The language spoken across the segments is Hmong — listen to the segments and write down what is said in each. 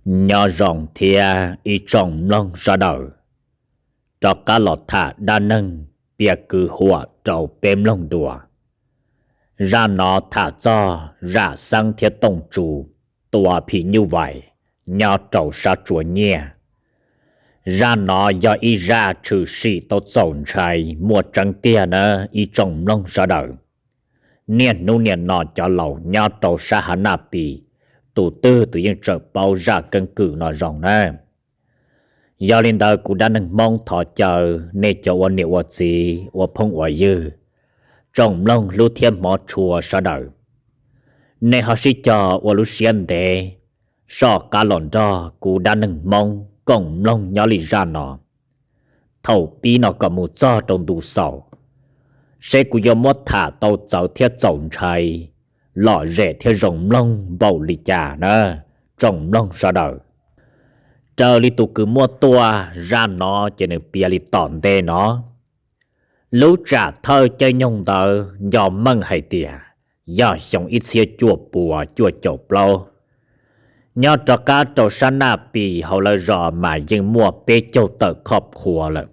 Nyob zoo thiab ib tsoom mloog sawv daws, rov qab los tham dab neeg piav kwv huam rau peb mloog dua. Zaj no tham txog Zam Xeeb thiab Tooj Tsu tua phim nyuj vais nyob rau sab Tsuas Nyiaj. Zaj no yog ib zaj tshwm sim tau txaus ntshai muaj tseeb tiag na ib tsoom mloog sawv daws. Niaj hnub niaj no cov laus nyob rau sab Hav Naj Pis, tus twg tus yeej tseem paub zaj keeb kwm no zoo na. Yog li ntawd kuv dab neeg Hmoob thov caw nej cov ua niam ua txiv ua phooj ua ywg, tsoom mloog hlub thiab hmov tshua sawv daws, nej ho sib cog ua lub siab ntev soj qab los nrog kuv dab neeg Hmoob koom mloog nyob li zaj no. Thaum pib no kom mus txog rau ntu xaus, seb kuv yuav muab tham tau txawv thiab txaus ntshai, lom zem thiab zoo mloog npaum li cas na tsoom mloog sawv daws. Raws li tus kws muab tuaj zaj no ces nws piav li tom ntej no. Lub tsam thawj caij nyoog ntawd nco meej hais tias yog xyoo ib txhiab cuaj puas cuaj caum plaub. Nyob rov qab rau sab Naj Pis hauv lawv zos mas yeej muaj peb caug tawm khoj khua lawm.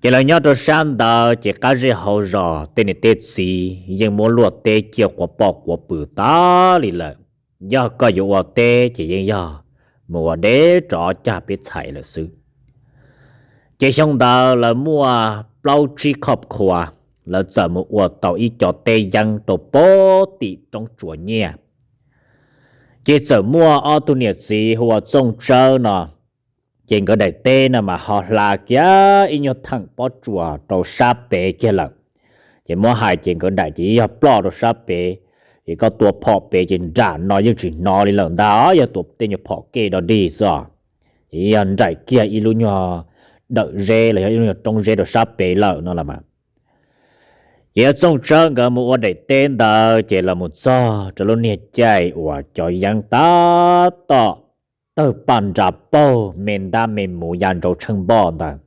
Ces lawv nyob rau sab ntawd ces qab zej hauv zos tej niam tej txiv yeej muab luaj teb ciaj quav poj quav pw tas li lawm. Yog koj yuav ua teb ces yeej yog mus ua deb rov caj peb txhais lawm xwb. Ces xyoo ntawd lawv muaj plaub tsib khoj khua, lawv txawm mus ua tau ib co teb yeeb rau pem tim roob Tsuas Nyiaj. Ces txawm muaj ob tug niam txiv hu ua Txooj Tsawb no, ces nkawd daim teb no mas ho hla kiag ib nyuag theem pob tsuas rau sab pem kiag lawm. Ces muab hais ces nkawd daim ces yog ploj rau sab pem, ces koj tua phom pem ces nram no yeej tsis hnov li lawm ntag, yog tua tej nyuag phom kej dog dig xwb os. Ces yog nraim kiag ib lub nyuag dawm zeb los yog ib lub nyuag roob zeb rau sab pem lawm no los mas. Ces yog Txooj Tsawb nkawd mus ua daim teb ntawd ces los mus txog rau lub niag caij uas cov yeeb tab tom tawg paj nra paug me ntab me mus ya nraud tsheej npoj ntawd.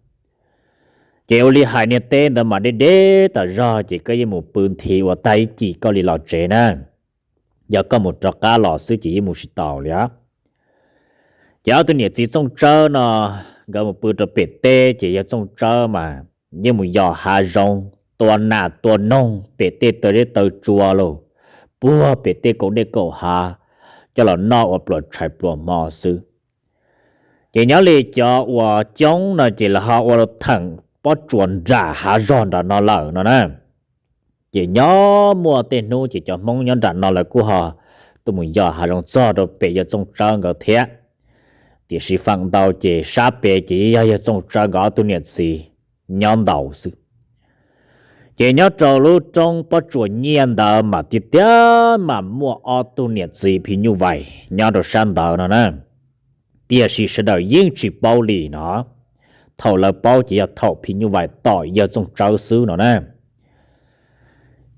Ces ua li hais niag teb ntawd mas deb deb tas zog ces koj yeej mus pw nthi ua tag ib cim koj li los tsev na. Yog koj mus rov qab los xwb ces yeej mus tsis taus li. Ces ob tug niam txiv Txooj Tsawb no nkawd mus pw rau pem teb ces yog Txooj Tsawb mas yeej mus yos hav zoov tua nas tua noog pem tej taw zeb taw tsua los puag pem tej kaum dej kaum hav coj los noj ua pluas tshais pluas hmo xwb. Ces nyob li cov uas coob no ces lawv ho ua theem pob tsuas nram hav zog nram no lawm no na. Ces nyob muaj tej hnub ces cov Hmoob nyob nram no lawv kuj ho tuaj mus yos hav zoov txog rau pem yawg Txooj Tsawb nkawd thiab. Tiam sis feem ntau ces sab pem ces yog yawg Txooj Tsawb nkawd ob tug niam txiv nyob ntaus xwb. Ces nyob rau lub roob pob tsuas nyiaj ntawd mas tiag tiag mas muaj ob tug niam txiv phim nyuj vais nyob rau sab ntawd no na. Tiam sis sawv daws yeej tsis paub li no. Thaum lawv paub ces yog thaum phim nyuj vais tom yawg Txooj Tsawb xwb no na.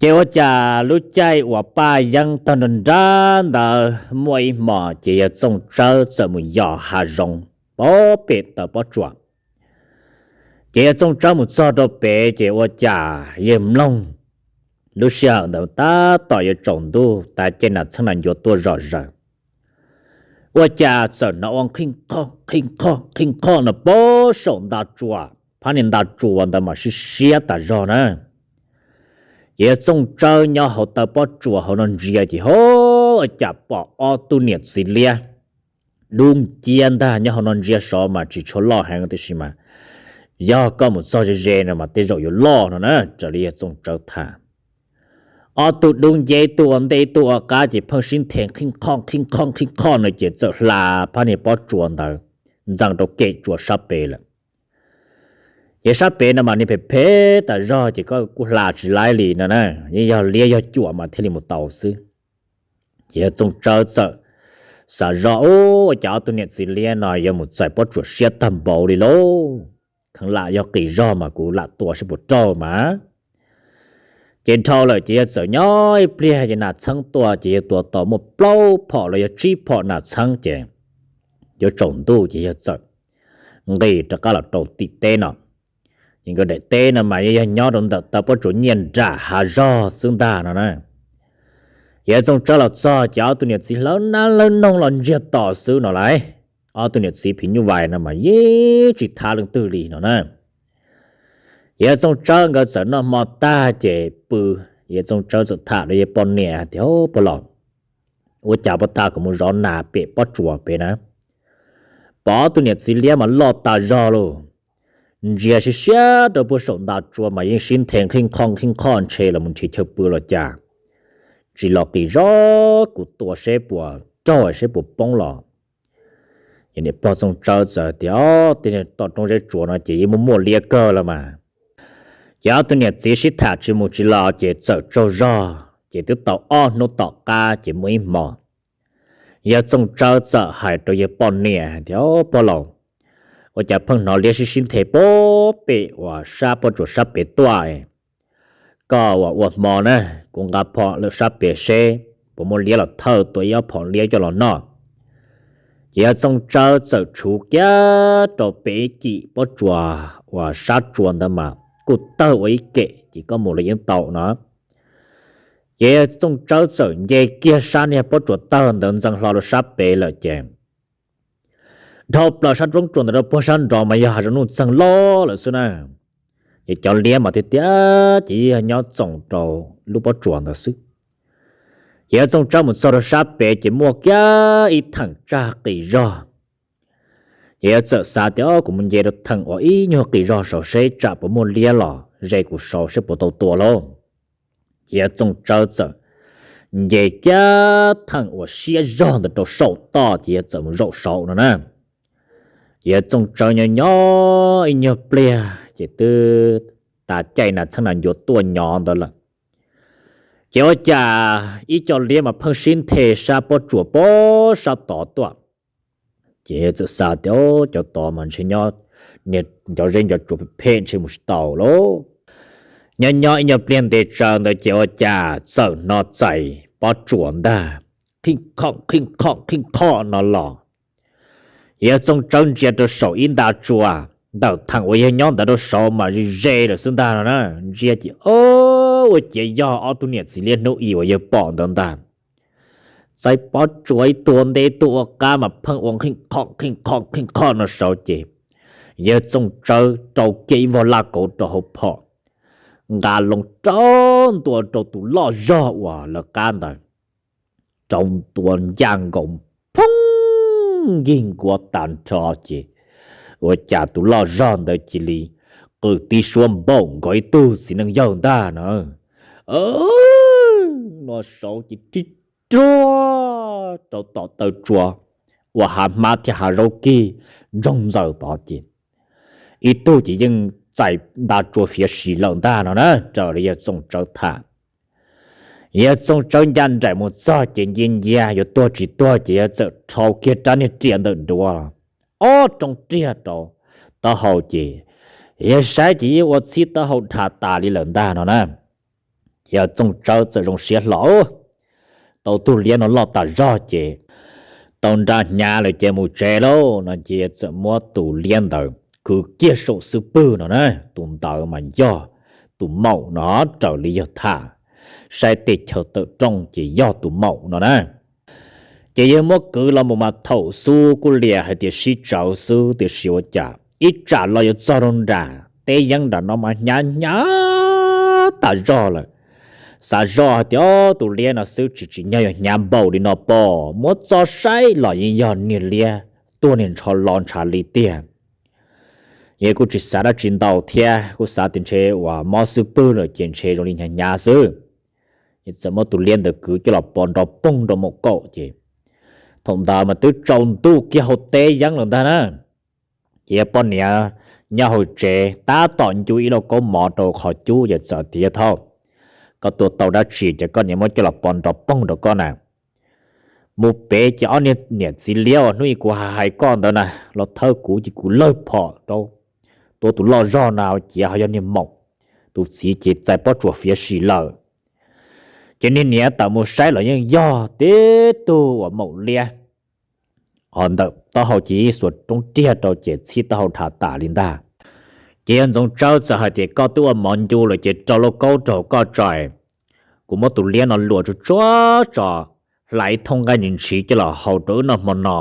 Ces ua cas lub caij uas paj yeeb tawg nra nrab ntawd muaj ib hmos ces yawg Txooj Tsawb txawm mus yos hav zoov pem taw pob tsuas. Ces yawg Txooj Tsawb mus txog rau pem ces ua cas yawg mloog lub sij hawm ntawd tab tom yuav tsaus ntuj tas ces nas txheeb nas ncuav tuaj zom zaws. Ua cas txawm hnov ua qhij qhoj qhij qhoj qhij qhoj no pem saum nta tsuas, phab niag nta tsuas ntawd mas siab siab tas zog na. Ces yawg Txooj Tsawb nyob hauv taw pob tsuas hauv no ntsia ces ho ua cas pom ob tug niam txiv liab dub nciab ntag. Nyob hauv no ntsia sov mas tsis tshua loj heev tiam sis mas yog koj mus txog ze ze no mas tej zaum yuav loj no na, raws li yawg Txooj Tsawb tham. Ob tug dub nciab, ib tug ua ntej ib tug ua qab ces pheej sib nthe qhij qhoj qhij qhoj qhij qhoj no ces txawm hla phab niag pob tsuas ntawd ntxees rau kem tsuas sab pem lawm. Ces sab pem no mas niag phem phem tas zog ces koj kuj hla tsis laib li no na, yeej yog liab yog cuam mas thiaj li mus tau xwb. Ces yawg Txooj Tsawb txawm xav zoj, ua cas ob tug niam txiv liab no yuav mus txais pob tsuas siab tag npaum li lauj. Kheev lam yog qis zog mas kuv lam tua saib puas raug mas. Ces dhau lawm ces yawg txawm nyob ib pliag ces nas txheeb tuaj ces yawg tua tau muaj plaub phom los yog tsib phom nas txheeb ces yuav tsaus ntuj ces yawg txawm nqis rov qab los rau tim teb no. Ces nkawd daim teb no mas yog nyob rau ntawm taw pob tsuas nyiaj nram hav zog xwb ntag no na. Yawg Txooj Tsawb los txog ces ob tug niam txiv hlawv nab hlawv noog los ntsiag to xwb no lauj. Ob tug niam txiv phim nyuj vais no mas yeej tsis thab leej twg li no na. Yawg Txooj Tsawb nkawd txawm noj hmo tag ces pw, Yawg Txooj Tsawb txawm tham rau yawg poj niam tias, Pog laus, ua cas puag ta kuv mus zov nas pem pob tsuas pem na, pom ob tug niam txiv liab mas loj tas zog lauj. Ntsia siab siab rau puag saum nta tsua mas yeej sib nthe nqhij nqhoj nqhij nqhoj ntshe los mus nrhiav chaw pw los cas. Tsis los qis zog kuv tua seb puas raug seb puas poob los. Yawg niam pog Txooj Tsawb txawm tias, Tej tom roob zeb tsuas no ces yeej muaj muaj liab kawg los mas. Ces ob tug niam txiv sib tham tsis mus tsis los ces txawm tsaug zog ces twb tau ob hnub tom qab ces muaj ib hmo Yawg Txooj Tsawb txawm hais rau yawg poj niam tias, Pog laus, ua cas pheej hnov liab sib sib nthe puag pem uas sab pob tsuas sab pem tuaj. Koj uas ua hmo na, kuv nqa phom lawm sab pem seb puas muaj liab los thawj tua ib ob phom liab coj los noj. Ces Yawg Txooj Tsawb txawm tshuv kiag rau pem ib kim pob tsuas uas sab tsua ntawd mas kuj tawg ua ib kem ces koj mus los yeej tau no. Ces Yawg Txooj Tsawb txawm nce kiag sab niag pob tsuas tawg ntawd ntxeev hlo rau sab pem lawm ces dhau plaws sab roob tsuas ntawd rau puag sab nrov mas yog hav zoov nuj txeeg loj lawm xwb na. Ces cov liab mas tiag tiag ces yeej yog nyob txoom rau lub pob tsuas ntawd xwb. Ces Yawg Txooj Tsawb mus txog rau sab pem ces muaj kiag ib theem tsaj qis zog. Ces yawg txawm xav tias, Kuv mus nce rau theem uas ib nyuag qis zog saud seb tsam puas muaj liab los ze kuv saud seb puas tau tua lauj. Ces Yawg Txooj Tsawb txawm nce kiag theem uas siab zog ntawd rau saum toj ces yawg txawm mus zaum saud no na. Ces Yawg Txooj Tsawb nyob nyob ib nyuag pliag ces twb tas caij nas txheeb nas ncuav tuaj nyob ntawd lawm. Ces ua cas ib co liab mas pheej sib nthe sab pob tsuas puag sab tod tuaj. Ces yawg txawm xav tias, Cov tod mas ntshe nyob niag ncov zeb ncov tsuas phem phem ntshe mus tsis tau lauj. Nyob nyob ib nyuag pliag ntes tsaws ntawd ces ua cas txawm hnov txais pob tsuas ntag, qhij qhoj qhij qhoj qhij qhoj no los. Yawg Txooj Tsawb ntsia rau saum ib nta tsua, ntawm theem uas yawg nyob ntawd rau saud mas ze ze lawm xwb ntag no na. Ntsia ces ua ciav yog ob tug niam txiv liab hnub i uas yawg pom ntawd ntag. Txais pob tsuas ib tug ua ntej ib tug ua qab mas pheej ua qhij qhoj qhij qhoj qhij qhoj no saud ces Yawg Txooj Tsawb rau kiag ib vog laj kauv rau hauv phom, nqa loo rau ntua rau tus loj zog uas lawv qab ntawd, rau ntua ncaj nkaus, phooj, nkig nkuav tag nrho ces ua cas tus loj zog ntawd cia li qw tib suab npaum nkaus ib tug txiv neej yawg ntag no. No saud ces rig ruag rau tom taw tsua uas hav hmab thiab hav zaub kig ntsoog ntxaws tod ces ib tug ces yeej txais nta tsua fiav si lawm ntag no na, raws li Yawg Txooj Tsawb tham. Yawg Txooj Tsawb ncaj nraim mus txog ces ncia ncia yuav tuag tsis tuag ces yawg txawm rhau kiag rab niag riam ntawm duav los ob roo riag rau taub hau ces yawg saib ces yeej ua txhib taub hau dhas tas li lawm ntag no na. Yawg Txooj Tsawb txawm zoo siab hlo, tau tug liab no loj tas zog ces tau nra hnyav lawm ces mus tsev lauj no ces txawm muab tus liab ntawd kwv kiag saum xub pwg no na. Tus ntawd mas yog tus maum no, raws li yawg tham, saib tej chaw tawm rooj ces yog tus maum no na. Ces yawg muab kwv los mus mas thaum xub kuj liam hais tias sib tsawv xwb tiam sis ua cas ib tsam los yuav txog rau nram teb yeeb nram no mas hnyav hnyav tas zog lawm. Xav zoj hais tias tus liab no xwb tsis tsim nyog yuav hnyav npaum li no pob, muab txo saib los yeej yog niag liab tuag niag ntsho lo ntshav li tiag. Yawg kuj tsis xav dab tsi ntau thiab, kuj xav tias ntshe uas mob xub pwg lawm ces ntshe zoo li hnyav hnyav xwb. Yawg txawm muab tus liab ntawd kwv coj los pov nrov poog rau maum kaum ces thaum ntawd mas twb tsaus ntuj kiag hauv teb yeeb lawm ntag na. Ces yawg poj niam nyob hauv tsev tab tom ncu ib lauj kaub mov rau qhov cub, yawg txawm tias, Yawg thauj, koj tua tau dab tsi ces koj niam muab coj los pov nrov poog rau koj na. Mus pem ces ob niag niam txiv liab uas hnub ib kuv hais hais koj ntawd na los thawj kuv ces kuv lawg phom rau, tua tus loj zog na, ua ciav ho yog niag maum, tus txiv ces txais pob tsuas fiav si lawm. Ces niag niam tawm mus saib los yeej yog tib tug uas maum liab. Ho ntawm taub hau ces xuas roob riag rau ces txhib taub hau dhas tas li ntag. Ces yawg Ntxoov Tsawb txawm hais tias, Koj twb ua mov ncu lawm ces rau lauj kaub rau koj tso, kuv muab tus liab no luam tsuag tsuag tso, hlais ib thooj nqaij ntshiv ntshiv coj los haus rau wb noj hmo no.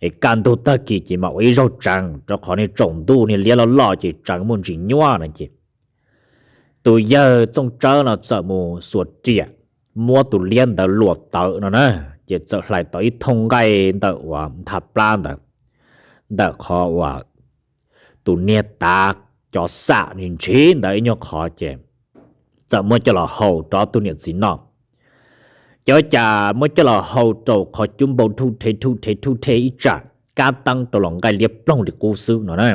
Es kaj ntug tag kis ces mam ua ib zaug tsees, rau qhov niag tsaus ntuj niag liab loj loj ces tsees muaj ntsis nyuaj no ces tus yawg Txooj Tsawb no txawm mus xuas riam muab tus liab ntawd luam tawm no na, ces txawm hlais tau ib thooj nqaij ntawm uas ntha plab ntawd, ntawm qhov uas tus niag tav cov xam ntshiv ntawd ib nyuag qhov ces txawm muab coj los haus rau ob tug niam txiv noj. Ces ua cas muab coj los haus rau qhov cub npau dhuj rhe dhuj rhe dhuj rhe ib tsam, kab teeb rau los nqaij liab ploog li qub xwb no na.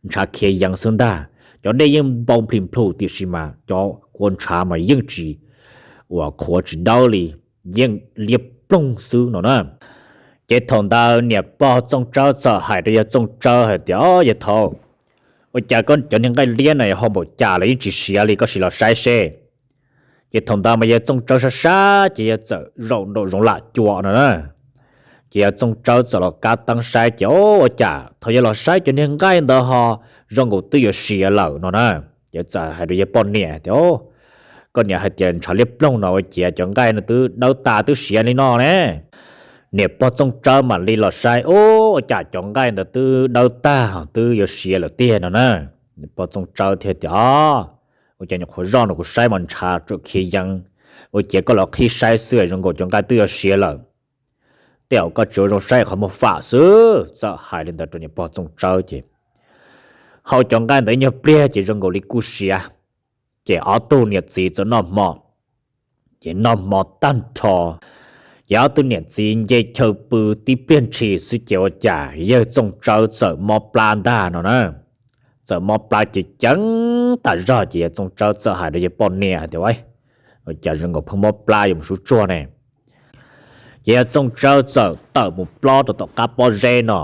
Ntshav khiav yees xwb ntag, cov dej yeej npau nplis nplhus tiam sis mas cov kua ntshav mas yeej tsis, uas qhuav tsis dawb li, yeej liab ploog xwb no na. Ces thaum ntawd niam pog Txooj Tsawb txawm hais rau yawg Txooj Tsawb hais tias, Yawg thaub, ua cas koj cov niag nqaij liab no ho npaum cas los yeej tsis siav li, koj sim los saib seb. Ces thaum ntawd mas yawg Txooj Tsawb sab sab ces yawg txawm zaum nraum zoov lam cua no na. Ces yawg Txooj Tsawb txawm los kab teeb saib ces, Ua cas thaum yawg los saib cov niag nqaij ntawd ho zoo nkaus twb yuav siav lawm no na. Ces txawm hais rau yawg poj niam tias, Koj niam hais tias ntshav liab ploog no ua ciav cov nqaij no twb dawb tas twb siav li no ne. Niam pog Txooj Tsawb mam li los saib, Ua cas cov nqaij ntawd twb dawb tag twb yuav siav lawm tiag no na. Niam pog Txooj Tsawb thiaj tias, Ua cas nyuam qhuav zoj no kuv saib mas ntshav tsuas khiav yees, ua ciav koj los qhib saib xwb zoo nkaus cov nqaij twb yuav siav lawm. Tej zaum koj tsis ua zoo saib qhov muag fam xwb. Txawm hais li ntawd rau niam pog Txooj Tsawb ces haus cov nqaij ntawd ib nyuag pliag ces zoo nkaus li kuj siav. Ces ob tug niam txiv txawm noj hmo. Ces noj hmo tag nrho, ces ob tug niam txiv nce chaw pw tib pliag ntshis xwb ces ua cas yawg Txooj Tsawb txawm mob plab ntag no na. Txawm mob plab ces ceev tas zog ces yawg Txooj Tsawb txawm hais rau yawg poj niam tias, Ua cas zoo nkaus pheej mob plab yuav mus sub tsuag ne? Ces yawg Txooj Tsawb txawm tawm mus plob rau tom qab pob zeb no,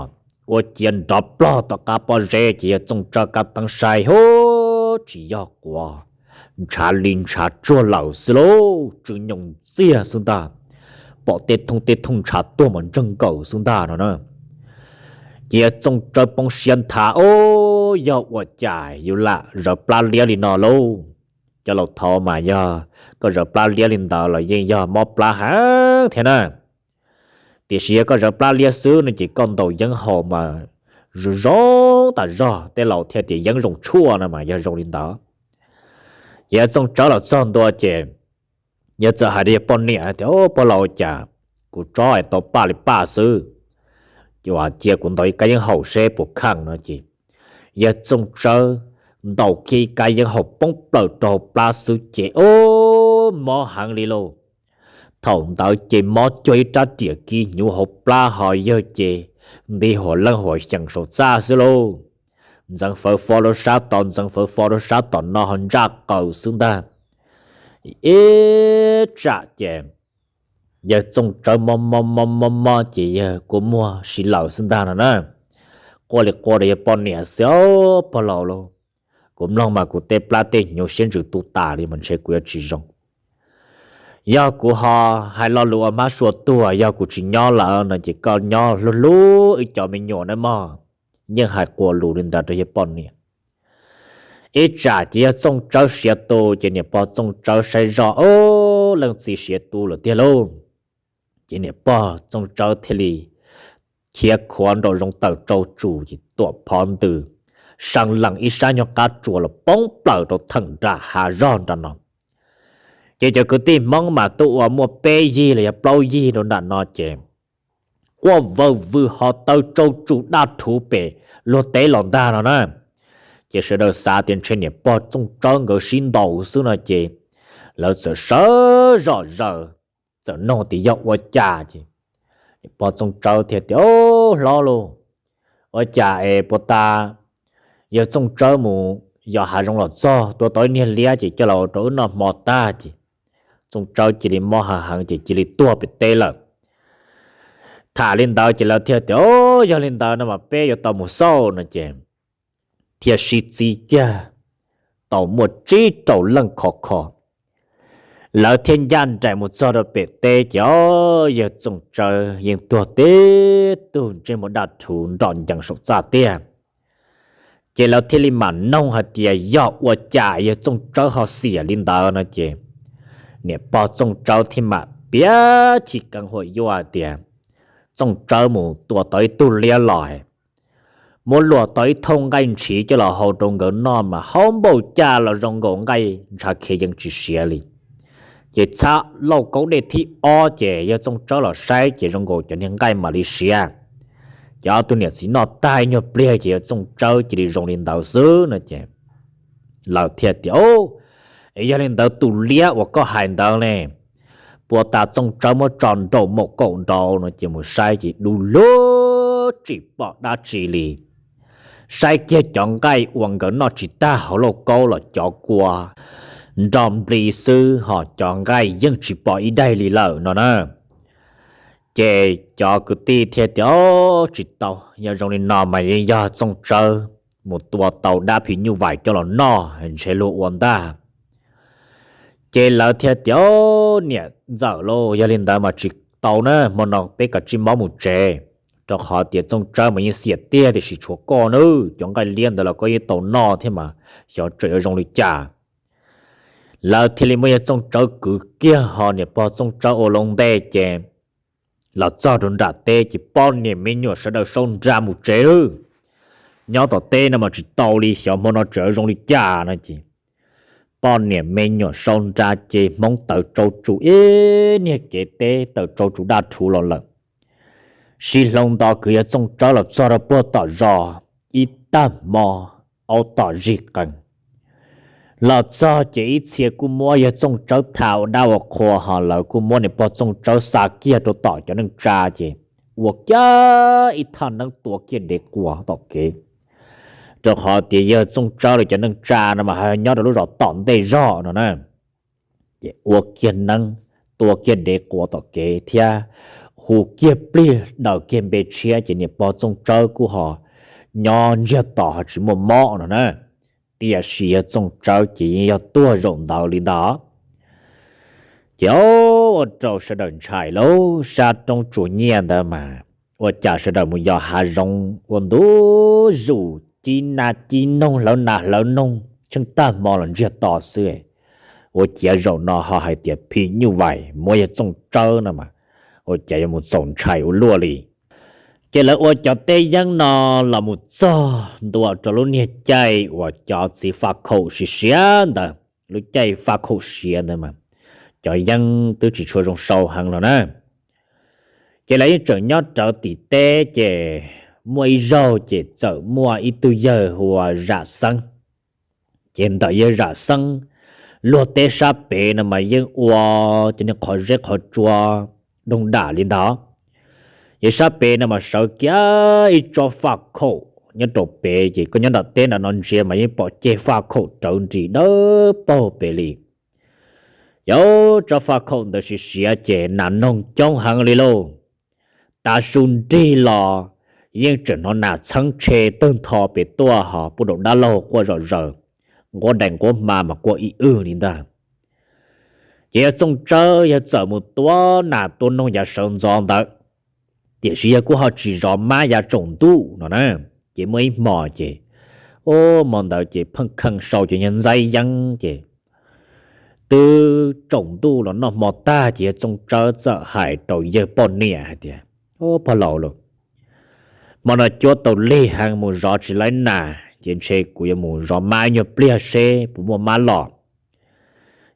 ua ciav nrov plog tom qab pob zeb ces yawg Txooj Tsawb kab teeb saib, Hu, tsis yog quav, ntshav li ntshav tsuag lawm xwb lauj, tsw nyoos ntxiag xwb ntag. Pom tej thooj tej thooj ntshav tuag mas ntseg nkaus xwb ntag no na. Ces yawg Txooj Tsawb poob siab nthav, Ub, yog ua cas yuav lam zawv plab liab li no lauj? Cov laus thaud mas yog koj zawv plab liab li ntawd los yeej yog mob plab heev thiab na. Tiam sis yog koj zawv plab liab xwb no ces koj ntaus yeeb haus mas zoo zoo tas zog, tej laus thiaj tias yeeb zoo tshuaj no mas yog zoo li ntawd. Ces yawg Txooj Tsawb los txog ntua ces yawg txawm hais rau yawg poj niam tias, Ub, pog laus, cas kuv tsob es tau paj li paj xwb, ces cia kuv ntaus ib kab yeeb haus seb puas kheej no ces yawg Txooj Tsawb ntaus kiag ib kab yeeb haus poob plaws rau hauv plab xwb ces, Ub, mob heev li lauj. Thaum ntawd ces mob cuag ib rab riam kiv hnyuv hauv plab ho yawg ces nti huam leej huam xyeem saum txaj xwb lauj. Ntxeev fawv fo rau sab tod, ntxeev fawv fo rau sab tom no ho ntsaj qaws xwb ntag. Ib tsam ces yawg Txooj Tsawb mob mob mob mob mob ces yawg kua muag si lawm xwb ntag no na. Quaj li quaj rau yawg poj niam xwb, Pog laus lauj, kuv mloog mas kuv tej plab tej hnyuv siab ntsws tu tas li mas ntshe kuv yuav tsis zoo. Yog kuv ho hais lo lus ua mab sua tuag, yog kuv tsis nyob lawm no ces koj nyob hlub hlub wb cov me nyuam nawb mog. Yeej hais quas lus li ntawd rau yawg poj niam. Ib tsam ces yawg Txooj Tsawb siav tu ces niam pog Txooj Tsawb saib zoj, Ub, leej txiv siav tu lawm tiag lauj. Ces niam pog Txooj Tsawb thiaj li khiav khuav nraum zoov tawm tsau tsus ces tuam phov ntws, seev lees ib sab nyuag qab tsuas los poob plaws rau theem nram hav zog nram no. Ces cov kwv tij Hmoob mas tuaj ua muaj peb yig los yog plaub yig rau nram no ces quaj vawg vwg ho taw tsau tsus daj rhuv pem luag teb los ntag no na. Ces sawv daws xav tias ntshe niam pog Txooj Tsawb nkawd sib ntaus xwb no ces lawv txawm sawv zom zaws, txawm nug tias yog ua cas ces niam pog Txooj Tsawb thiaj tias, Au, hlob lauj, ua cas es puas tas yawg Txooj Tsawb mus yos hav zoov los txog tua tau ib niag liab ces coj los rau wb noj hmo tag ces Txooj Tsawb cia li mob heev heev ces cia li tuag pem teb lawm. Tham li ntawd ces lawv thiaj tias, Au, yog li ntawd no mas peb yuav tau mus xauj no ces thiaj sib txib kiag tau muaj tsib rau leej khov kho. Lawv thiaj ncaj nraim mus txog rau pem teb ces, o, yawg Txooj Tsawb yeej tuag tib tug ntsej muag daj rhuv nrom ncees saum txaj tiag. Ces lawv thiaj li mam noog hais tias yog ua cas yawg Txooj Tsawb ho xiam li ntawd no ces Niam pog Txooj Tsawb thiaj mam piav chim keev huam yuaj tias Txooj Tsawb mus tua tau ib tug liab los, muab luam tau ib thooj nqaij ntshiv coj los hau rau nkawd noj mas haub npaum cas los zoo nkaus nqaij ntshav khiav yeej tsis siav li. Ces txhab lauj kaub dej thib ob ces yawg Txooj Tsawb los saib ces zoo nkaus cov niag nqaij mam li siav. Ces ob tug niam txiv noj tag ib nyuag pliag ces yawg Txooj Tsawb cia li zoo li ntawd xwb no ces lawv thiaj tias, Es yog li ntawd tus liab uas koj hais ntawd ne, puas tas Txooj Tsawb muab tso nraum maum kaum nraud no ces mus saib ces du lug tsis pom dab tsi li. Saib kiag cov nqaij uas nkawd noj tsis tag hauv lauj kaub los cov kua nro npli xwb ho cov nqaij yeej tsis pom ib daig li lawm no na. Ces cov kwv tij thiaj tias, Tsis tau, yog zoo li no mas yeej yog Txooj Tsawb mus tua tau dab phim nyuj vais coj los noj ntshe luag ua ntag. Ces lawv thiaj tias, Niam ntxawm lauj, yog li ntawd mas tsis tau na, hmo no peb kav tsij mob mus tsev, rau qhov tias Txooj Tsawb mas yeej xiam tiag tiam sis tshuav koj nawb, cov nqaij liab ntawd los koj yeej tau noj thiab mas xyov tseem yuav zoo li cas. Lawv thiaj li muab yawg Txooj Tsawb kwv kiag ho niam pog Txooj Tsawb ua loo ntej ces los txog rau nram teb ces poj niam me nyuam sawv daws sau nra mus tsev lawm. Nyob tom teb no mas tsis tau li, xyov hmo no tseem zoo li cas no ces poj niam me nyuam sau nra ces Hmoob taws tsau tsum ib niag kev teb taws tsau tsum daj rhuv los lawm. Sib hloov nto kwv yawg Txooj Tsawb los txog rau puag tom zos, ib tag hmo aub tom zig qees. Los txog ces ib txhia kuj muab yawg Txooj Tsawb tha ua dab ua qhua ho lawv kuj muab niam pog Txooj Tsawb xa kiag rau tom cov neej tsa ces ua kiag ib thaj neeb tua kiag dev quas tom kev. Rau qhov tias yawg Txooj Tsawb lawv cov neej tsa no mas ho nyob rau lub zos tom ntej zog no na. Ces ua kiag neeb, tua kiag dev quas tom kev thiab hu kiag plig daws kiag npe tshiab ces niam pog Txooj Tsawb kuj ho nyob ntsiag to ho tsis muaj mob no na. Tiam sis yawg Txooj Tsawb ces yeej yog tuag zaum ntawd li ntag. Ces ua rau sawv daws ntshai lauj, sab roob tsuas nyiaj ntawd mas ua cas sawv daws mus yos hav zoov ua ntu zus cib nas cib noog hlawv nas hlawv noog tsheej tag hmo los ntsiag to xwb. Ua ciav zaum no ho hais tias phim nyuj vais muab yawg Txooj Tsawb no mas ua cas yuav mus txaus ntshai ua luaj li. Ces lawv ua cov teb yeeb no los mus txog ntua rau lub niag caij uas cov txiv faj khaum siav siav ntawd, lub caij faj khaum siav ntawd mas cov yeeb twb tsis tshua zoo sau heev los na. Ces lawv yeej tseem nyob rawv tim teb ces muaj ib zaug ces txawm muaj ib tug yawg hu ua Zam Xeeb. Ces ntawm yawg Zam Xeeb luag teb sab pem no mas yeej ua cov niag qhov zeb qhov tsua doog dam li ntawd. Yawg sab pem no mas sawv kiag ib tsob faj khaum nyob rau pem ces koj nyob nram teb nram no ntsia mas yeej pom ceg faj khaum rawv nris dawb paug pem li. Yog tsob faj khaum ntawd siav siav ces nas noog coob heev li lauj. Tav su nrig los yeej tseem hnov nas txheeb tshe tawg ntho pem tuaj ho puag rau dab laug quaj zom zaws, nquab daim nquab hma mas quaj ib wg li ntag. Ces yawg Txooj Tsawb yawg txawm mus tua nas tua noog yav sawv ntxov ntawd, tiam sis yawg kuj ho tsis zov mab yav tsaus ntuj no na. Ces muaj ib hmo ces, hmo ntawd ces pheej kheej sau cov nyuag ntxaib yeeb ces twb tsaus ntuj los noj hmo tag ces yawg Txooj Tsawb txawm hais rau yawg poj niam hais tias, Pog laus lauj, hmo no cuab tau lig heev mus zov tsis laib nas ces ntshe kuv yuav mus zov mab ib nyuag pliag seb puas muaj mab los.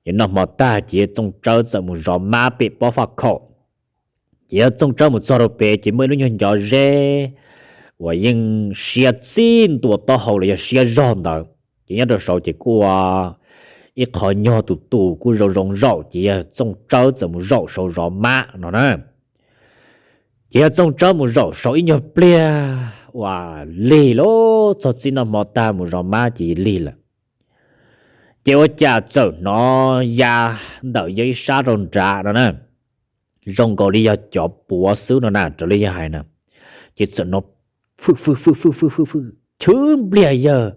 Ces noj hmo tag ces yawg Txooj Tsawb txawm mus zov mab pem pob faj khaum. Ces yawg Txooj Tsawb mus txog rau pem ces muaj ib lub nyuag ncov zeb uas yeej siab txij ntua taub hau los yog siab zog ntawd. Ces nyob rau saud ces kuj ua ib qho nyuag tus tus kuj zoo zoo zaum ces yawg Txooj Tsawb txawm mus zaum saud zov mab no na. Ces yawg Txooj Tsawb mus zaum saud ib nyuag pliag uas lig lauj, txog txij noj hmo tag mus zov mab ces lig lawm. Ces ua cas txawm hnov ya ntawm yawg ib sab rau nrad no na, zoo nkaus li yog cov puav xwb no na, raws li yawg hais na. Ces txawm hnov fwj fwj fwj fwj fwj fwj fwj chwv npliag yawg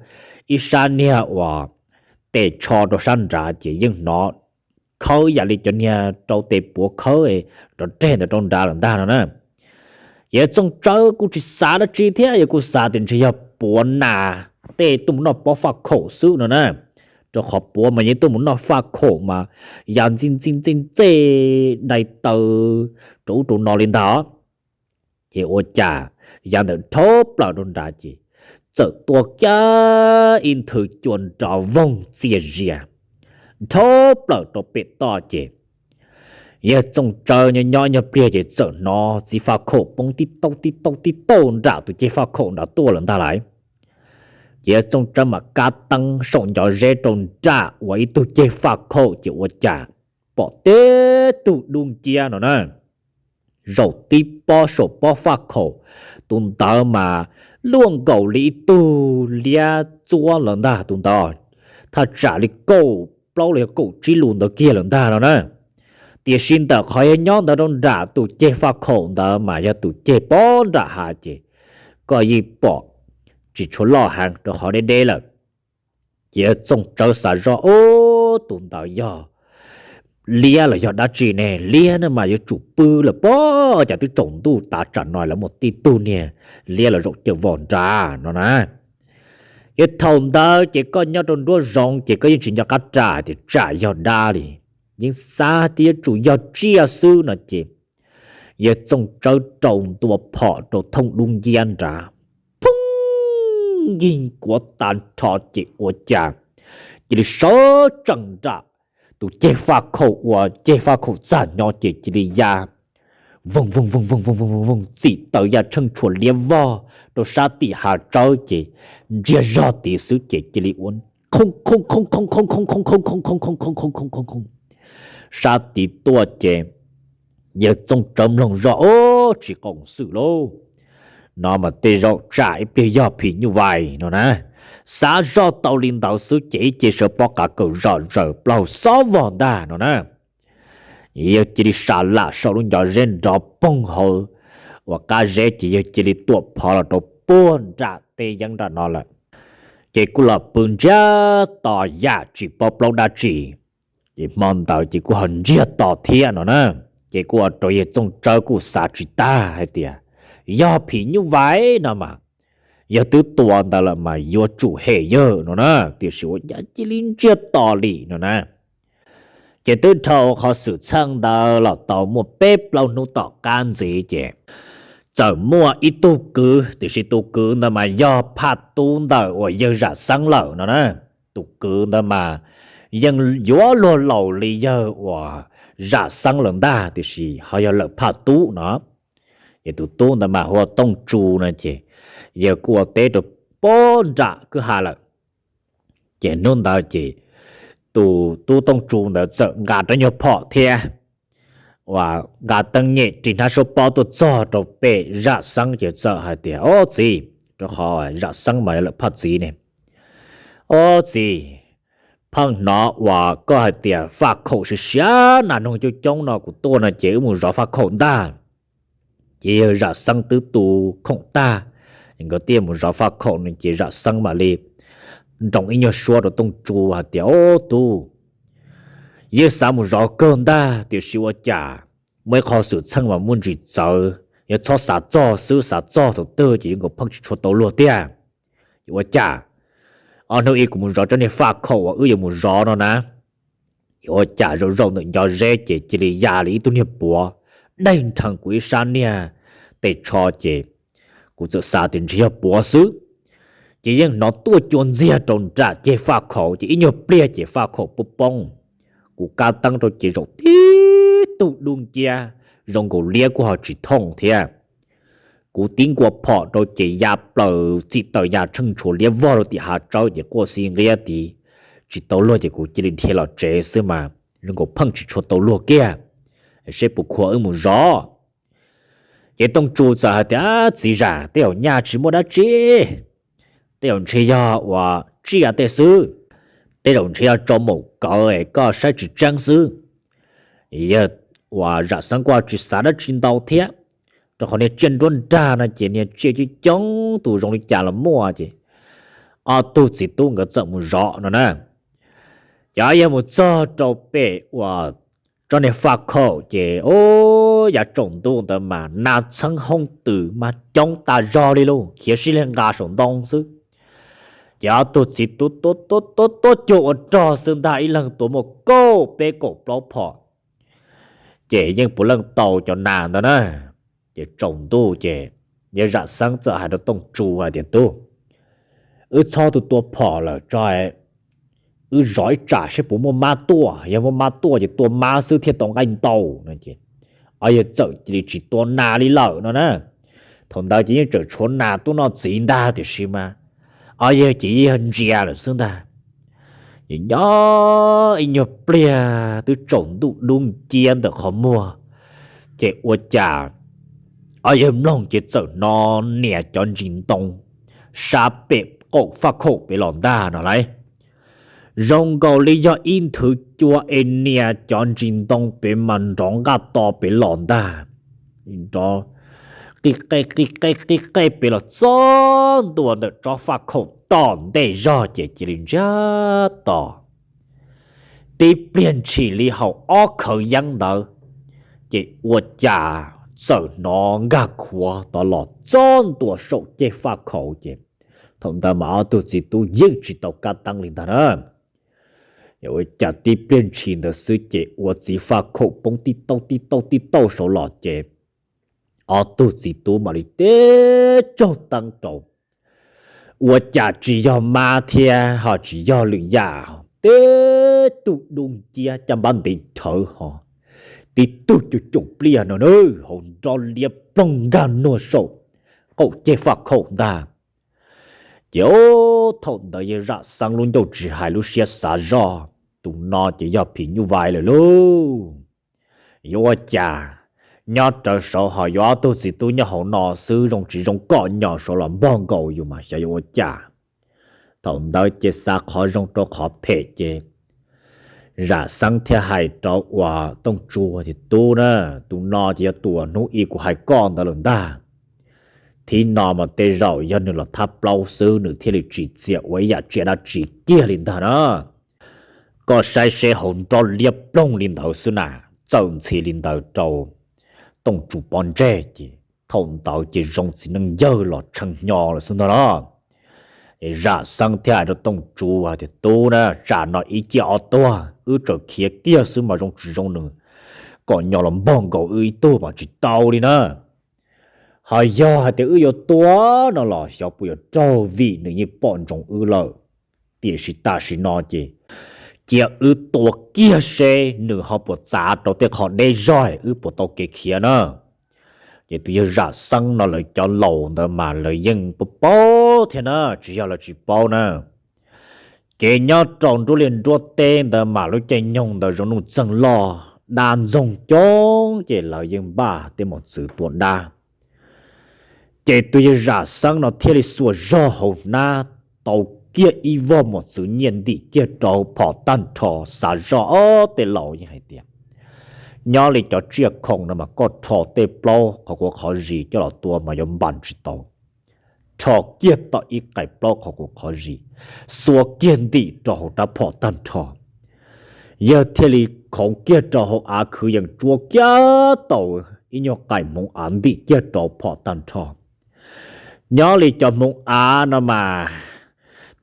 ib sab niag uas tes tsho rau sab nrad ces yeej hnov khawb yam li cov niag rau tes puav khawb nrov reg ntawd rau nrad lawm ntag no na. Yawg Txooj Tsawb kuj tsis xav dab tsi thiab, yawg kuj xav tias ntshe yog puav nas tej tuaj mus noj pob faj khaum xwb no na. rau qhov puav mas yeej tuaj mus noj faj khaum mas ya ntxij ntxij ntxej ntxej dai taw rau ub rau no li ntag. Ces ua cas ya ntawm dhau plaws rau nrad ces txawm tua kiag ib nthwv cua nrov voog txias zias dhau plaws rau pem toj ces yawg Txooj Tsawb nyob nyob nyuag pliag ces txawm hnov txiv faj khaum poob tib tauj tib tauj tib tauj nram tus ceg faj khaum nrad tuaj lawm ntag lauj. Ces yawg Txooj Tsawb mam kab teeb saum ncov zeb rau nram uas ib tug ceg faj khaum ces ua cas pom tib tug dub nciab no na, zaum tib pob saum pob faj khaum, tus ntawd mas luaj nkaus li ib tug liab txuab lawm ntag tus ntawd, thaj tsam li kaum plaub los yog kaum tsib lus ntawd kiag lawm ntag no na. Tiam sis ntawm qhov yog nyob ntawd rau nram tus ceg faj khaum ntawd mas yog tus ceg pob nram hav ces koj yeej pom tsis tshua loj heev rau qhov deb deb lawm. Ces yawg Txooj Tsawb xav zoj ub tus ntawd yog liab los yog dab tsi ne, liab na mas yuav tsum pw lawm pob, cas twb tsaus ntuj tav tsam no lawv muaj tib tug niag liab los zaum cawm vos nrad no na. Ces thaum ntawd ces koj nyob rau nruab zoov ces koj yeej tsis nco qab ras tias tsam yog dab li, yeej xav tias yuav tsum yog tsiaj xwb no ces yawg Txooj Tsawb rau ntua phom rau thooj dub nciab nrad, phooj, nkig kuav tas nrho ces ua cas cia li sawv tsees nram tus ceg faj khaum uas ceg faj khaum txaj nyo ces cia li ya voog voog voog voog voog voog voog txim taws ya tsheej tshuam liab vog rau sab tim hav tsawb ces ntsiag zog tid xwb ces cia li ua qhoo qhoo qhoo qhoo qhoo qhoo qhoo qhoo qhoo qhoo qhoo qhoo qhoo qhoo qhoo qhoo qhoo qhoo qhoo sab tid tuaj ces yawg Txooj Tsawb mloog zoj ub tsis qoom xwm lauj, no mas tej zaum tsam ib pliag yog phim nyuj vais no na. Xav zoj tau li ntawd xwb ces ib ce sawv pob qav kaws zom zaws plaub hau xob vog ntag no na. Yawg cia li sam lam saum lub ncov zeb nrov poog hauv uas qab zeb ces yawg cia li tuam phov los rau puag nram teb yeeb nram no lawm. Ces kuj los pw ntsiag to yam tsis paub plaub dab tsi. Ces hmo ntawd ces kuj ho ntsiag to thiab no na. Ces kuj ua rau yawg Txooj Tsawb kuj xav tsis tag hais tias yog phim nyuj vais no mas, yog twb tua ntawd lawm mas yuav tsum hem yawg no na, tiam sis ua cas cia li ntsiag to li no na. Ces twb dhau qhov xwm txheej ntawd los tau muaj peb plaub hnub tom qab ntxiv ces txawm muaj ib tug kwv, tiam sis tus kwv ntawd mas yog phaj tub ntawm uas yawg Zam Xeeb lawm no na. Tus kwv ntawd mas yeej yuav luag laus li yawg uas Zam Xeeb lawm ntag, tiam sis ho yog lawm phaj tub no. Ces tus tub ntawd mas hu ua Tooj Tsu no ces yawg kuj ua teb rau pob nram kwj ha lawm. Ces hnub ntawd ces tus tub Tooj Tsu ntawd txawm nqa rab nyuag phom thiab uas nqa teeb nyem ris hnab suab pob tuaj txog rau pem Zam Xeeb ces txawm hais tias, Ob txiv, rau qhov Zam Xeeb mas yog lawm phaj txiv ne. Ob txiv, pheej hnov uas koj hais tias faj khaum siav siav nas noog coob coob no kuv tuaj no ces wb mus zov faj khaum ntag. Ces yawg Zam Xeeb twb tu khoom tag, nkawd thiaj mus zov faj khaum no ces Zam Xeeb mam li nroos ib nyuag suab rau Tooj Tsu hais tias, Ob tub, yeej xav mus zov kawg ntag tiam sis ua cas muaj ib qho xwm txheej mas muaj ntsis txawv, yog txhob xav txog xwb, xav txog thaum twg ces yuav nkaus pheej tsis tshua tau luag tiag. Ces ua cas ob hnub ib kuv mus zov tsob niag faj khaum uas wb yuav mus zov no na, ua cas zaum zaum ntawm ncov zeb ces cia li ya li ib tug niag puav daig nrheev kuv ib sab niag tes tsho ces kuv txawm xav tias ntshe yog puav xwb. Ces yeej hnov tuaj cua ntxiag rau nram ceg faj khaum ces ib nyuag pliag ces faj khaum poob poob. Kuv kab teeb rau ces zaum tib tug dub nciab zoo nkaus liab kuj ho tsis thooj thiab. Kuv tib nkuas phom rau ces ya plaws txim taws ya tsheej tshuav liab vog rau tim hav tsawb ces quaj xi nqiab tid tsis tau luag ces kuv cia li dhia los tsev xwb mas zoo nkaus pheej tsis tshua tau luag kiag, seb puas khuav wb mus zov. Ces Tooj Tsu txawm hais tias, Txiv zam, tej zaum nyaj tsis muaj dab tsi, tej zaum ntshe yog uas tsiaj tej xwb, tej zaum ntshe yog tsau maum kawv es koj saib tsis tseeb xwb. Yawg uas Zam Xeeb kuj tsis xav dab tsi ntau thiab, rau qhov niag tsiaj nruab nrag no ces niag tsiaj coob coob tus zoo li cas los muaj ces ob tug txiv tub nkawd txawm mus zov no na. Ces yawg mus txog rau pem uas tsob niag faj khaum ces ub, yav tsaus ntuj ntawd mas nas txheeb hoob twm mas coob tas zog li lauj, khiav sib li nqa saum ntoo xwb. Ces ob tug txiv tub tuab tuab tuab tuab cuag ua rog xwb ntag, ib leeg tua muaj kaum peb kaum plaub phom, ces yeej puav leej tau cov nas ntawd na. Ces tsaus ntuj ces yawg Zam Xeeb txawm hais rau Tooj Tsu hais tias, Tub, wb txhob tua tua phom lawm tso, wb zov ib tsam seb puas muaj mab tuaj, yog muaj mab tuaj ces tua mab xwb thiaj tau nqaij ntau no ces, ob yawg txawm cia li tsis tua nas li lawm no na. Thaum ntawd ces yeej tseem tshuav nas tuaj noj txiv ntag tiam sis mas ob yawg ces yeej yog ntsia lawm xwb ntag. Ces nyob ib nyuag pliag twb tsaus ntuj dub nciab ntawm qhov muag, ces ua cas ob yawg mloog ces txawm hnov nias cov ntsis ntoo sab pem qaum faj khaum pem los ntag no lauj. Zoo nkaus li yog ib nthwv cua es nias cov ntsis ntoo pem mas nrov nqaj to pem los ntag. Nrov qij qej qij qej qij qej pem los txog ntua ntawm tsob faj khaum tom ntej zog ces cia li ntsiag to. Tib pliag ntshis li haum ob khawv yeeb ntawd, ces ua cas txawm hnov nkag khuav tod los txog ntua saum ceg faj khaum ces thaum ntawd mas ob tug txiv tub yeej tsis tau kab teeb li ntag na. Ua cas tib pliag ntshis ntawd xwb ces ua txiv faj khaum poob tib tauj tib tauj tib tauj saud los ces ob tug txiv tub mam li teb tsaug teeb rau. Ua cas tsis yog mab thiab ho tsis yog lwm yam, teb tug dub nciab caj npab ntev rhawv ho tib tug cuj coom pliaj no na, hauv nrob liab ploog nkag nuag saum qaum ceg faj khaum ntag. Ces thaum ntawd yawg Zam Xeeb lub ncauj tsis hais lub siab xav zoj, tus no ces yog phim nyuj vais lawm lauj. Yuav ua cas, nyob rawv saud ho yuav ob tug txiv tub nyob hauv no xwb zoo tsis zoo kom nyom saud los npog nkaus yus mas xyov yuav ua cas. Thaum ntawd ces xav qhov zoo rau qhov phem ces Zam Xeeb thiaj hais rau uas Tooj Tsu tias, Tub na, tus no ces yog tus uas hnub ib kuv hais koj ntawd lawm ntag. Thib no mas tej zaum yog nws los thab plaub xwb nws thiaj li tsis txiam ua ib yam tsiaj dab tsi kiag li ntag na. Koj saib seb hauv nrob liab ploog li ntawd xwb na. Txawm ntxhi li ntawd rau Tooj Tsu pov ntseg ces thaum ntawd ces zoo txiv neej yawg los tshee hnyo lawm xwb ntag los. Es Zam Xeeb thiaj hais rau Tooj Tsu hais tias, Tub na, tsam no ib ciaj ob tuag, wb tseem khiav kiag xwb mas zoo tsis zoo nws kom nyom los npog nkaus wb ib tug mas tsis tau li na. Ho yog hais tias wb yuav tua no los xyov puas yuav raug vim nws yeej pom ntsoov wb lawm. Tiam sis tam sim no ces cia wb tua kiag seb nws ho puas txav rau tej qho deb zog wb puas tau kev khiav na. Ces tus yawg Zam Xeeb no lawv cov laus ntawd mas lawv yeej paub paub thiab na, tsis yog lawv tsis paub na. Ces nyob rau nruab liaj nruab teb ntawd mas lub caij nyoog ntawd zoo nuj txeeg loj, dab ntxoog coob ces lawv yeej npaj tej mos txwv tua dab. Ces tus yawg Zam Xeeb no thiaj li xuas zog hauv hnab tau kiag ib voj mos txwv nyiaj ntim kiag rau phom tag nrho. Xav zoj ob tej laus yeej hais tias, nyob li cov tsiaj khoom no mas koj rho tej plaub qhov quav qhov zis coj los tua mas yuav npas tsis tau. Rho kiag tau ib qais plaub qhov quav qhov zis, xuas kiag ntim rau hauv rab phom tag nrho. Yawg thiaj li khoov kiag rau hauv av khwv yees tsuab kiag tau ib nyuag qais hmoov av ntim kiag rau phom tag nrho. Nyob li cov hmoov av no mas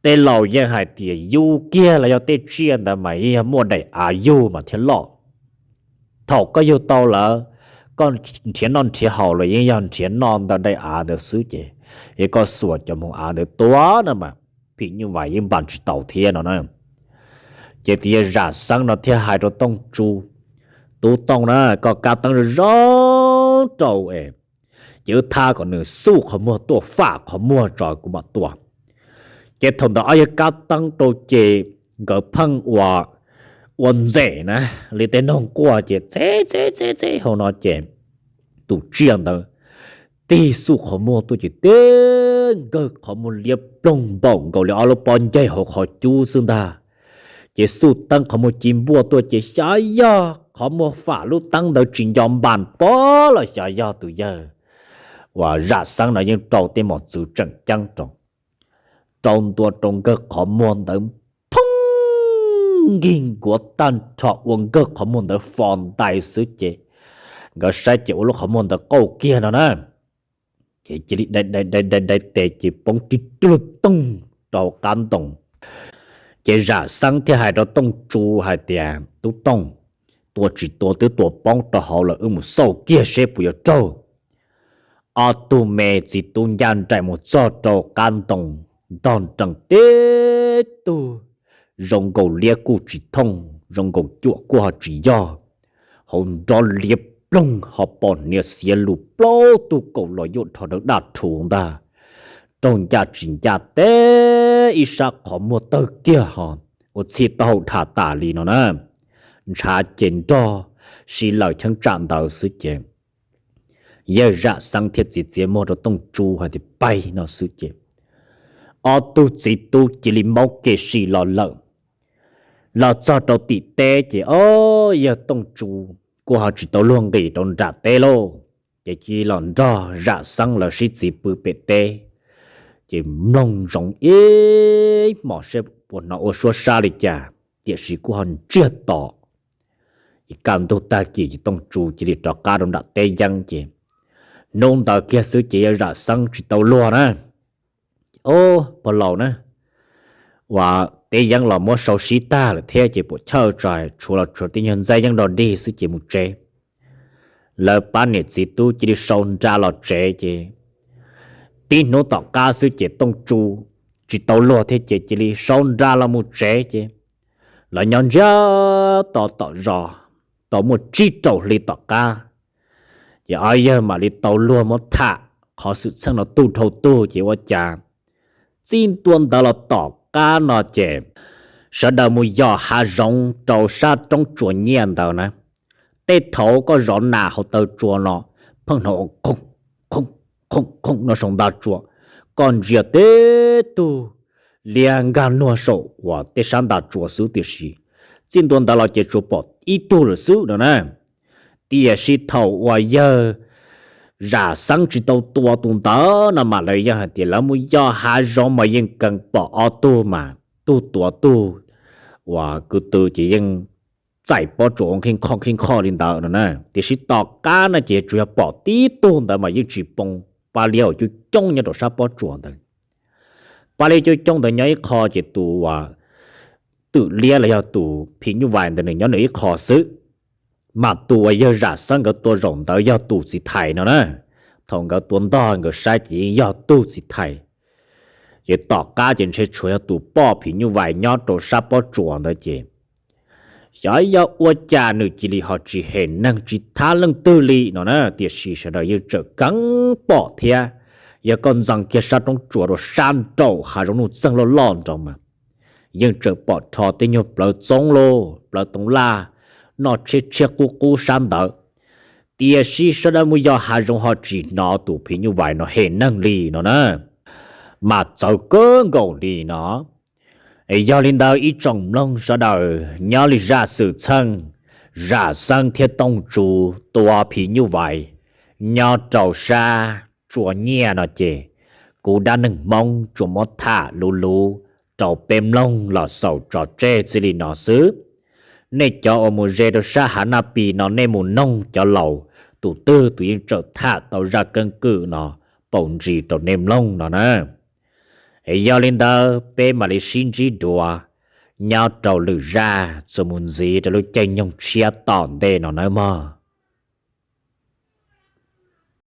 tej laus yeej hais tias yug kiag los yog tej tsiaj ntawd mas yeej yog muaj daim av yug mas thiaj loj. Thaum koj yug tau lawm, koj nrhiav noj nrhiav haus los yeej yog nrhiav noj ntawm daim av ntawd xwb ces, es koj xuas cov hmoov av ntawd tua no mas phim nyuj vais yeej npas tsis tau thiab no na. Ces tus yawg Zam Xeeb no thiaj hais rau Tooj Tsu, Tub Tooj na, koj kab teeb zoo zoo rau es, ces wb thab kom nws xuj qhov muag tuaj fam qhov muag tso kuv mam tua. Ces thaum ntawd ob yawg kab teeb rau ces nkawd pheej ua, ua ntxem na, li tej noog quaj ces txeb txeb txeb txeb hauv no ces tus tsiaj ntawd tig xuj qhov muag tuaj ces tib nkawg qhov muag liab ploog npaum nkaus li ob lub pob ncaig hauv qhov cub xwb ntag. Ces xuj teeb qhov muag ci npuaj tuaj ces xyov yog qhov muag fam lub teeb ntawd tsis nco npas pob los xyov yog tus yawg uas Zam Xeeb no yeej rau tej mos txwv tseem ceeb rau, rau ntua rau nkawg qhov muag ntawd phooj nkig nkuav tag nrho ua nkawg qhov muag ntawd fo ntais xwb ces nkawd saib ces ua lub qhov muag ntawd qauj kiag no na. Ces cia li dai dai dai dai tes ces poob tib rug toog qau qab ntoo. Ces Zam Xeeb thiaj hais rau Tooj Tsu hais tias, Tub Tooj, tua tsis tua twb tua poob rau hauv lawm, wb mus xauj kiag seb puas yuav raug. Ob tug me txiv tub ncaj nraim mus txog rau qab ntoo, ntog nrees tib tug zoo nkaus liab kuj tsis thooj, zoo nkaus cuam kuj ho tsis yog, hauv nrov liab ploog ho pom hniav xiav lus plaub tug kaus los yuaj rho dawb daj rhuv ntag. Raug ncaj tsis ncaj teb ib sab qhov muag tawg kiag ho ua txhij taub hau dham tas li no na. Ntshav ces nrog si lawm cheeb tsam ntawd xwb ces yawg Zam Xeeb thiaj txiav txiav muag rau Tooj Tsu hais tias, Pais no xwb ces ob tug txiv tub cia li maub kev si los lawm. Los txog rau tim teb ces ob yawg Tooj Tsu kuj ho tsis tau luag nqis rau nram teb lauj, ces cia li los nrog Zam Xeeb lawv sib txiv pw pem teb. Ces mloog ntsoov ib hmos seb puas hnov ua suab sab li cas, tiam sis kuj ho ntsiag to. Ces kaj ntug tag kis ces Tooj Tsu cia li rov qab rau nram teb yeeb ces hnub ntawd kiag xwb ces yawg Zam Xeeb tsis tau luag na. Ob pog laus na, uas teb yeeb los muab sau sib tag lawm thiab ces puam chawj tso, tshuav los tshuav tej nyuag ntxaib yeeb dog dig xwb ces mus tsev. Lawv pab niam txiv tub cia li sau nra los tsev ces tib hnub tom qab xwb ces Tooj Tsu tsis tau luag thiab ces cia li sau nra los mus tsev ces lawv nyob ntsiag to tom zos tau muaj tsib rau hli tom qab. Ces ob yawg mam li tau luag muab tham qhov xwm txheej no tug dhau tug ces ua cas txij ntua ntawd los tom qab no ces sawv daws mus yos hav zoov rau sab roob tsuas nyiaj ntawd na. Tej thaum koj zov nas hauv taw tsua no pheej hnov ua khooj khooj khooj khooj no saum nta tsua, koj ntsia tib tug liab nkag nuag saum uas tej sab nta tsua xwb tiam sis txij ntua ntawd los ces tsuas pom ib tug lawm xwb no na. Tiam sis thaum uas yawg Zam Xeeb tsis tau tua tus ntawd no mas lawv yeej hais tias lawv mus yos hav zoov mas yeej kawg pom ob tug mas tug tuav tug uas kwv tw ces yeej txaim pob tsuas ua nqhij nqhoj nqhij nqhoj li ntawd no na. Tiam sis tom qab no ces tsuas yog pom tib tug ntawd mas yeej tsis poob, pab liab uas coob coob nyob rau sab pob tsuas ntawd. Pab liab coob coob ntawd nyob ib qho ces tus uas twm liab los yog tus phim nyuj vais ntawd nws nyob nws ib qho xwb. Mas tus uas yawg Zam Xeeb nkawd tua zaum ntawd yog tus txiv thais no na. Thaum nkawd tua ntog nkawd saib ces yeej yog tug txiv thais. Ces tom qab ces ntshe tshuav yog tus poj phim nyuj vais nyob rau sab pob tsuas ntawd ces xyov yog ua cas nws cia li ho tsis hem neeg tsis thab leej twg li no na, tiam sis sawv daws yeej tseem keev pom thiab. Yog koj ntxees kiag sab roob tsuas rau sab nraum hav zoov nuj txeeg loj loj nraud mas yeej tseem pom rho tej nyuag plawv txoob lauj plawv toov laj noj tshiab tshiab qub qub sab ntawd. Tiam sis sawv daws mus yos hav zoov ho tsis hnov tus phim nyuj vais no hem neeg li no na, mas txawv kawg nkaus li no. Es yog li ntawd ib tsoom mloog sawv daws nyob li zaj xwm txheej Zam Xeeb thiab Tooj Tsu tua phim nyuj vais nyob rau sab tsua nyiaj no ces kuv dab neeg Hmoob tsuas muab tham luv luv rau peb mloog los xaus tso tseg txij li no xwb. Nej cov uas mus ze rau sab Hav Naj Pis no nej mus noog cov laus, tus twg tus yeej tseem tham tau zaj keeb kwm no paus ntsis rau nej mloog no na. Es yog li ntawd peb mam li sib ntsib dua nyob rau lwm zaj txuas mus ntxiv rau lub caij nyoog tshiab tom ntej no nawb mog.